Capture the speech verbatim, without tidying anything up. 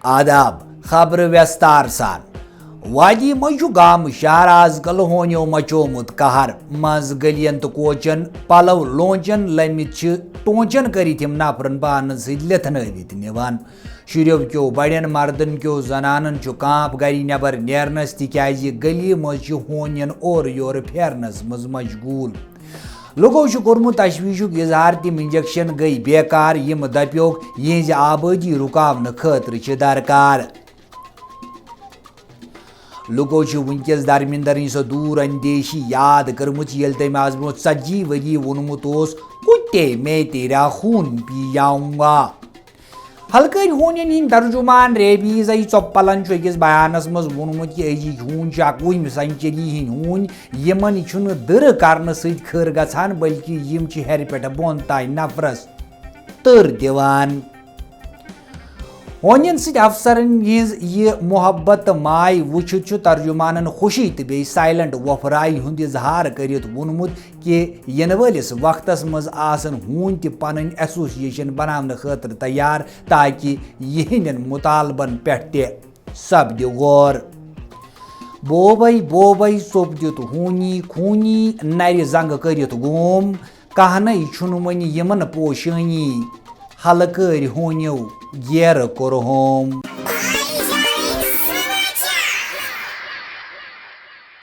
آداب، خبرٕ ویستار سان۔ وادی منٛز چھُ گامہٕ شہر آز کل ہونیو مچومُت قہر۔ منٛز گٔلین تہٕ کوچن پلو لونچن لٔمِتۍ چھِ ٹونچن کٔرِتھ یِم نفرن پانس سۭتۍ لِتھنٲوِتھ نِوان۔ شُرٮ۪و کیو، بڑٮ۪ن، مردن کیو، زنانن چھُ کانپ گری نٮ۪بر نیرنس، تِکیازِ گلی منٛز چھِ ہونین اورٕ یورٕ پھیرنس منٛز مشغول۔ لُکو چھُ کوٚرمُت تشویشُک اظہار، تِم انجیکشن گٔے بیکار، یِم دپیوکھ یِہنٛزِ آبٲدی رُکاونہٕ خٲطرٕ چھِ درکار۔ لُکو چھِ وٕنکیٚس دھرمیندرٕنۍ سۄ دوٗر اندیشی یاد کٔرمٕژ، ییٚلہِ تٔمۍ آز برونٛہہ ژتجی ؤری ووٚنمُت اوس، "کتے میں تیرا خون پی جاؤں گا۔" ہلکٲرۍ ہونٮ۪ن ہٕنٛدۍ ترجمان ریبیز اے ژۄپلن چھُ أکِس بیانس منٛز ووٚنمُت کہِ أزِکۍ ہوٗنۍ چھِ اکوُہمہِ سنچری ہٕنٛدۍ ہوٗنۍ، یِمن چھُنہٕ دٕرٕ کرنہٕ سۭتۍ کھٕر گژھان، بلکہِ یِم چھِ ہیرِ پٮ۪ٹھٕ بۄن تام نفرس تٔر دِوان۔ ہونٮ۪ن سۭتۍ افسرن ہٕنٛز یہِ محبت تہٕ ماے وٕچھِتھ چھُ ترجمانن خوشی تہٕ بیٚیہِ سائلنٹ وۄپھراے ہُنٛد اظہار کٔرِتھ ووٚنمُت کہِ یِنہٕ وٲلِس وقتس منٛز آسن ہوٗنۍ تہِ پنٕنۍ ایسوسیشن بناونہٕ خٲطرٕ تیار، تاکہِ یِہنٛدٮ۪ن مطالبن پٮ۪ٹھ تہِ سپدِ غور۔ بوبے بوبے ژوٚپ دیُت ہوٗنی خوٗنی، نرِ زنٛگہٕ کٔرِتھ گوم، کہنے چھُنہٕ وۄنۍ یِمن پوشٲنی۔ ہلکٲرۍ ہونیو گیرٕ کوٚرہوم۔